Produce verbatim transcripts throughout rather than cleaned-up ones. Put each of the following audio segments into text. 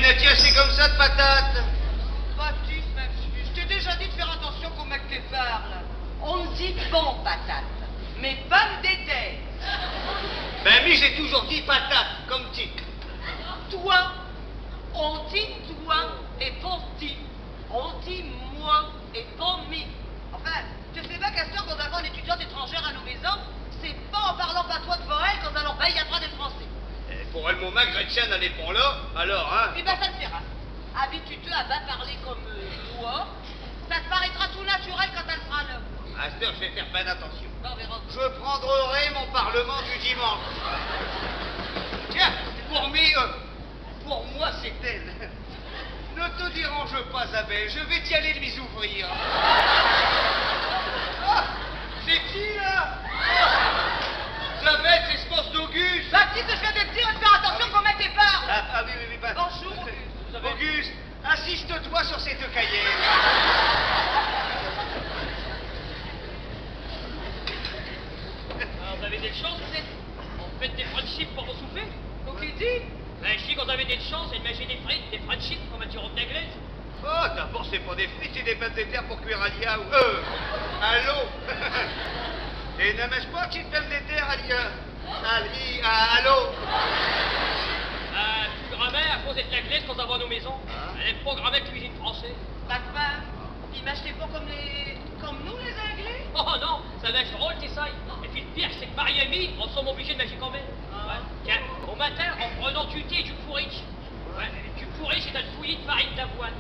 Nadia, c'est comme ça, de patate. Baptiste, même, je t'ai déjà dit de faire attention comment que te parles. On dit pommes de terre, mais pommes de terre. Ben, mi, j'ai toujours dit patate, comme ti. Toi, on dit toi et pas ti. On dit moi et pas mi. Enfin, te sais pas qu'à ch't'heure, quand on a une étudiante étrangère à nos maisons, c'est pas en parlant patois devant elle qu'on a l'oreille à droite des Français. Eh, pour le moment, Gretchen, elle est pas là, alors, hein ? Eh ben, ça te fait rien. Habitue-te à bien parler comme, euh, moi. Ça te paraîtra tout naturel quand elle sera là. À ch't'heure, je vais faire bien attention. Ben, on verra. Je prendrai mon parlement du dimanche. Tiens, pour mi, euh, pour moi, c'est elle. Ne te dérange pas, Isabelle, je vais t'y aller de mes ouvriers. Ah, c'est qui, là ? Isabelle, c'est, je pense, d'Auguste. Baptiste, je viens de te dire de faire attention comment te parles. Ah, ah oui, oui, oui, bah. Bonjour, Auguste. Auguste, assiste-toi sur ces deux cahiers. Ah, vous avez des chances, vous êtes en fait des frites pour vous souper. Donc il dit. Ben, je dis qu'on avait des chances, elle mangeait des frites, des frites comme un petit rhum d'anglaise. Oh, d'abord, c'est pas des frites, c'est des pommes de terre pour cuire à l'iau. Euh, à l'eau. Et ne mange pas de pommes de terre à l'iau. À l'iau, à, à l'eau. Euh, plus grammé à cause de l'anglaise qu'on a à nos maisons. Hein ? Elle aime pas grammé cuisine française. Bah, quoi ? Ils mangent pas comme les, comme nous, les Anglais ? Oh non, ça mange drôle, t'es ça. Et puis le pire, c'est que Marie et mi, on sommes obligés de manger quand même. Ah. Ouais. Tiens, au matin, en prenant du thé et du porridge. Ouais, du porridge, c'est un bouilli de farine d'avoine.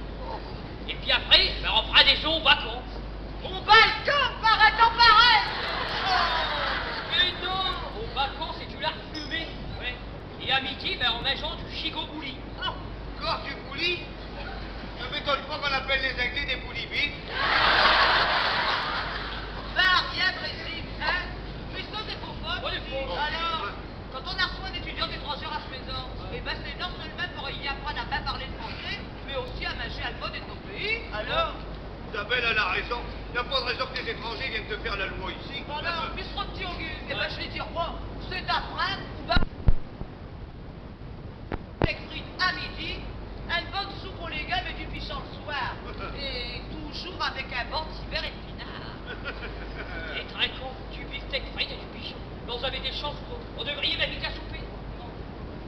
Et puis après, ben, on prend des œufs au bacon. Au balcon, par un temps pareil. Mais non, au bacon, c'est du lard fumé. Ouais. Et à midi, ben, en mangeant du gigot bouilli. Oh, encore du bouilli ? Ça m'étonne pas qu'on appelle les Anglais des bouillis-bifs. Bah, rien, Brésil, hein ? Mais ça, c'est faux, faux. Oh, les faux. Alors, quand on a reçu une étudiante étrangère à la maison, eh ben, c'est non seulement pour y apprendre à bien parler le français, mais aussi à manger à la mode de nos pays. Alors ? Isabelle, elle a raison. Y a pas de raison que les étrangers viennent te faire la loi ici. Voilà, mais ce petit Auguste, eh ben, je vais dire, oh, c'est ta phrase, ou ben, t'écris à midi, une bonne soupe aux légumes et du pichon le soir. Et toujours avec un bon petit verre de pinard. Et très con, du beefsteak frit et du pichon. Là, vous avez des chances, vous. On devrait y mettre à souper.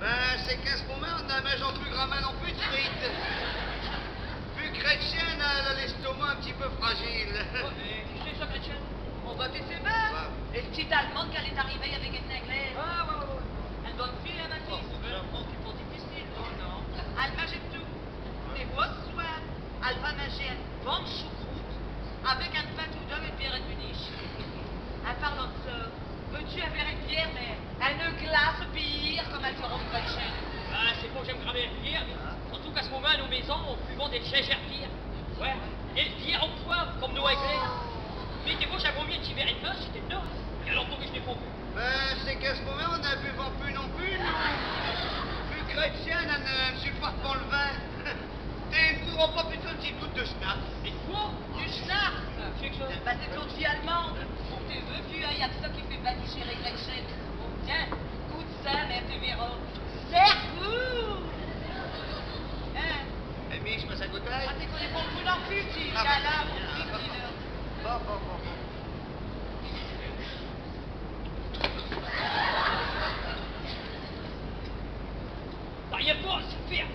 Ben, c'est qu'à ce moment, on n'en mange plus grammé non plus de frites. Vu que Gretchen a l'estomac un petit peu fragile. Ouais, mais qui c'est ça, Gretchen ? On va te faire mal. Ouais. Et la petite Allemande qu'elle est arrivée avec une Anglaise. Ah, ouais, ouais, ouais. Une bonne fille, hein, Mathis ? Oh, ben, j'apprends que c'est pas difficile. Oh, non. Elle mange tout. Et moi, ce soir, elle va manger une bonne choucroute avec un pain tout d'œuf et une bière de Munich. En parlant de ça, veux-tu un verre de bière, mais une glace bière, comme elle dit en Gretchen ? Ah, c'est pas que j'aime grammé la bière, mais surtout qu'à ce moment, à nos maisons, on buvait des gingembre bière. Ouais, des bières au poivre, comme nos Anglais. Mais des fois, j'avais envie un petit verre de vin, c'était dedans. Et alors, pourquoi je n'ai pas bu ? Ben, c'est qu'à ce moment, on n'en buvait plus non plus, nous. Vu que Gretchen, elle ne, ne supporte pas le vin. Et ne voudrons pas plutôt une petite goutte de schnapps ? Et quoi ? Du schnapps ? C'est que ça ? Bah, c'est de l'eau de vie allemande. Pour tes vœux, tu as, y a que ça qui fait pas digérer Gretchen. Bon, tiens, goûte ça, mais te verras. Serre-vous ! Hein ? Eh, mais je passe à côté. Ah, t'es connu pour le coup non plus, tu. Ah, bah, là, là, là. Bon, bon, bon, bon. Bah, y a pas, super.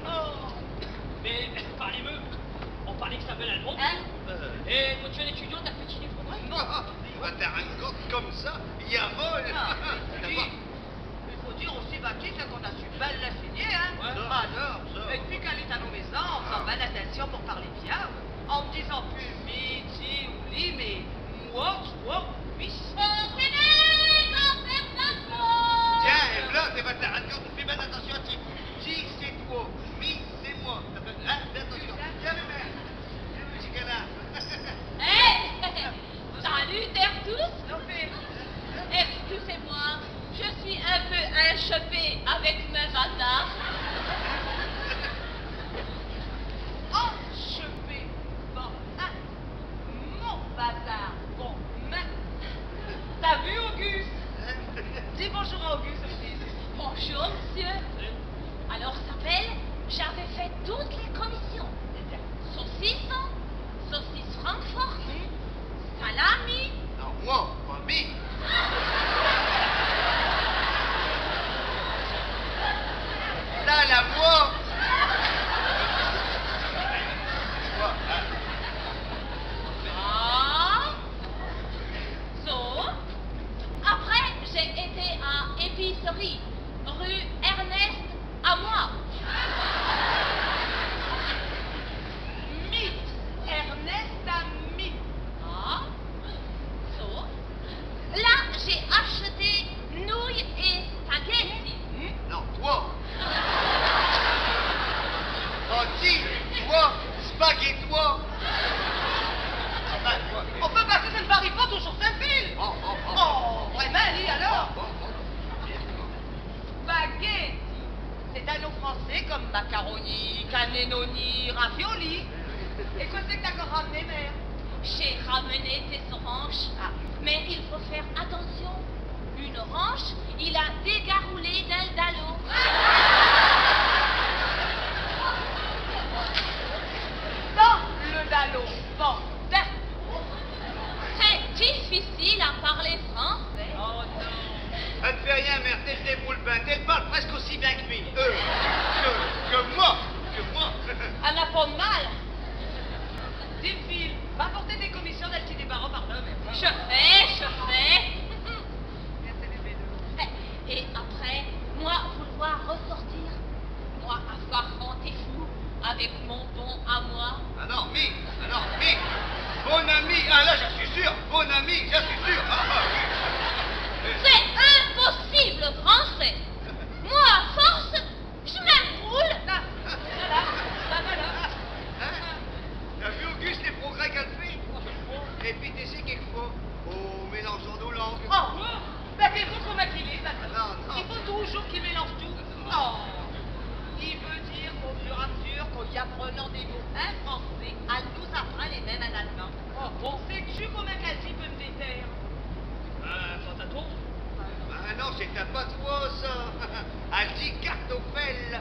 Oh. Mais, parlez-me. On parlait que ça s'appelle un groupe. Hein ? Euh. Et quand tu es étudiant, t'as petit livre. Non. Va te rendre compte comme ça, il y a vol. Ah, mais oui. Mais faut dire aussi, Baptiste, qu'on a su bien l'enseigner, hein. Ouais. Alors, et depuis qu'elle est à nos maisons, on fait bien attention pour parler bien. En me disant plus mi, ti ou li, mais moi, toi ou mi. Tiens, et là, t'es pas t'as raison, fais bien attention à ti. Ti, c'est toi. Mi, c'est moi. Hein, fais attention. Viens, Mimène. Viens, petit canard. Hey ! Salut, Tertous. Excusez-moi, je suis un peu inchopée avec mes bazars. Inchopée. Bon, hein. Mon bazar. Bon, mais t'as vu, Auguste ? Dis bonjour à Auguste, Auguste. Bonjour, monsieur. Alors, ça s'appelle, j'avais Enfin, quoi. Enfin, parce que ça ne varie pas toujours, Théophile. Oh, oh, oh. Oh, vraiment, allez, alors. Oh, oh, oh. Spaghetti. C'est un nom français comme macaroni, cannelloni, ravioli. Et qu'est-ce que t'as ramené, mère ? J'ai ramené des oranges. Ah. Mais il faut faire attention. Une orange, il a dégaroulé dans le dallo. Dans le dallo. Bon, ben. C'est difficile à parler français. Oh non. Ça ne fait rien, mère, te t'débrouilles bien. Te parles presque aussi bien que mi. Euh, que, que moi. Que moi. Ah, n'a pas de mal. Théophile, va porter tes commissions dins l'tiot débarras par là, mais... Je fais, je fais. Merci, bébé. Et après, moi, vouloir ressortir. Moi, avoir rendez-vous avec mon bon à moi. Ah non, mi, ah non, mi. Bon ami, ah là, j'in sus sûr. Bon ami, j'in sus sûr. Ah, ah, oui. C'est impossible, français. Moi, à force, je m'embrouille. Là, voilà, là, voilà. Hein ? T'as vu, Auguste, les progrès qu'all' fait ? Et pis, te sais, quelquefois, in mélangeant nos langues. Oh, ben, t'es bon comme qu'il est, maintenant. Non, non. I faut toudis qu'i mélange tout. Oh. I veut dire qu'au fur et à mesure qu'in apprindrant des mots in français, all' nous apprind les mêmes in allemand. Oh, bon. Sais-tu commint qu'all' dit pommes de terre ? Euh, pataton ? Ah non, ch'est un patois, cha. All' dit kartoffel.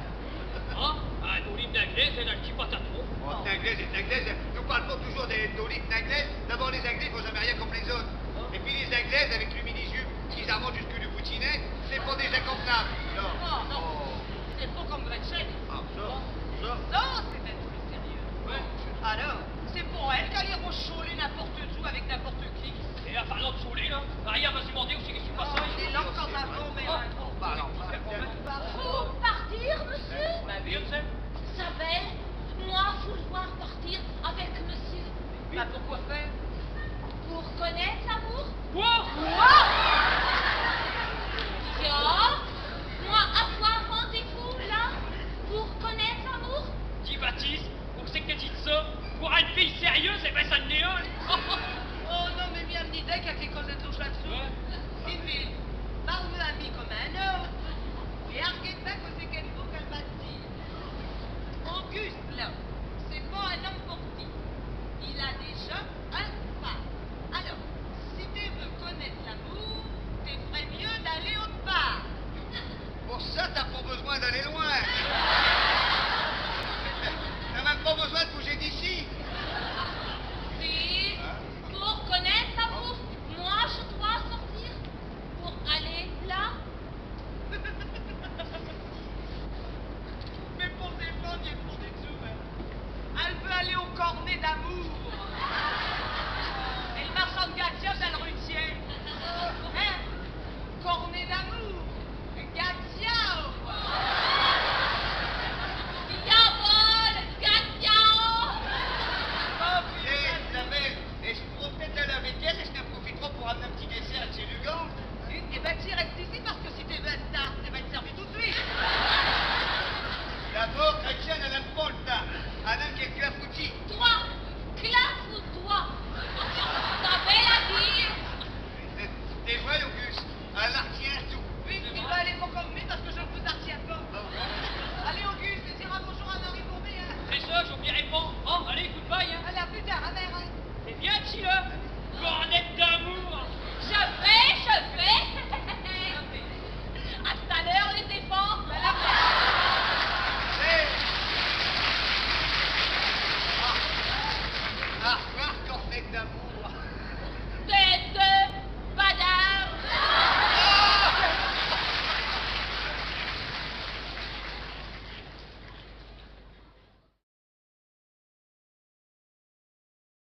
Ah, ah, nos lignes d'anglais, ch'est un pataton. Oh, d'anglais et d'anglais, nous parlons toujours des, nos lignes d'anglais. D'abord, les Anglais, i font jamais rien comme les autes. Et pis, les Anglaises, avec leu mini-jupe, qu'is armontent jusque leu boutinet, ch'est pas des gens convenables. Non. Oh, non. Oh. Ch'est pas comme Gretchen. Ah, cha, cha. Cha, ch'est un truc sérieux. Ouais. Alors, ch'est pour elle qu'aller au chalet n'importe où avec n'importe qui. Et en parlant de chalet, là, Maria va s'demander où ch'est qu'i s'est passé. Oh, les langues en avant, mais... Oh, oh, bah alors, bah, faut partir, monsieur ? Bah oui, je sais. Isabelle, moi, vouloir partir avec monsieur. Bah, pourquoi faire ? Pour connaître l'amour. Quoi ? Quoi ? Ya, moi, avoir rendez-vous là pour connaître l'amour. Dis, Baptiste, où ch'est que t'as dit cha ? Pour eune fille sérieuse, eh ben, cha n'l'est nin. Oh non, mais mi, j'me dis qu'i a quéque cosse ed louche là-d'sus. Ouais. Sylvie, parle-me à mi comme un homme. Et argute pas que ch'est quéque mot qu'all' va t'dire. Auguste, là, ch'est pas un homme pour ti. Il a déjà eune femme. Alors, si te veux connaître l'amour, te f'rais mieux d'aller aute part. Pour cha, t'as pas besoin d'aller loin. T'as même pas besoin de bouger d'ichi. Si, pour connaître l'amour, moi, je dois sortir. Pour aller là. Mais pour défendre, i a pour des sous, hein. All' veut aller au cornet d'amour. Et ch'marchand d'gatia, cha l'retient. Hein ? Cornet d'amour. Gatia. Diable, gatia. Oh, putain. Eh, la mère, et je pourrais peut-être aller avec elle, et je n'en profiterai pour amener un petit dessert à chez Lugan. Eh ben, ti restes ichi parce que si te vas in retard, te vas ête servi tout d'suite. D'abord, Gretchen, all' aime pas l'tard. All' aime qu'i claque out dot. Toi, claque out dot. T'as belle à dire. Te vos, Auguste, all' artient tout. Oui, i va aller pour comme mi parce que je n'vous artiens pas. Allez, Auguste, dira bonjour à Marie pour mi, hein. Ch'est cha, j'oublierai pas. Bon, allez, goodbye, hein. Allez, à plus tard, hein, mère, hein. Eh bien, dis-le, cornet d'amour. Je vais, je